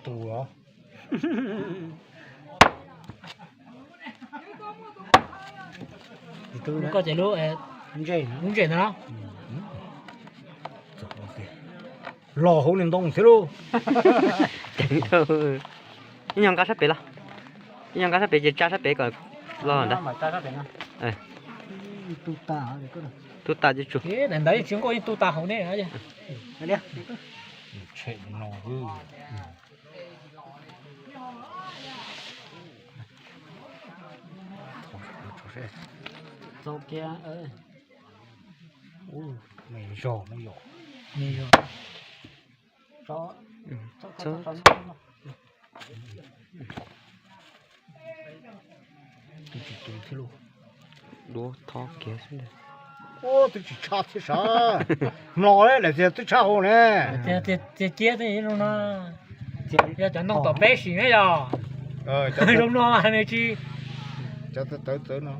Tus os. Koj ces lub, lub ntsej ntawd no. Los hauv niag ntoo thiab lauj. Ib nyuag nqa sab pem los. Ib nyuag nqa sab pem ces tsa sab pem kom los ntag. Tu tas ces tsum. Ntawd tsis nkuaj yeej tu tas hauv ne. Tshem no. Txaus kiag. Me zog, me zog. Twb tsis tu thiab lauj. Duab thob kiag xwb. Ua twb tsis tshaj thiab sav. Mlom lawm tias twb tshaj hauv ne. Tiag tiag no. Yog cov ntoo tom peb sim ne yog. Zoo no mas nws tsis. Cov tawv txawv no.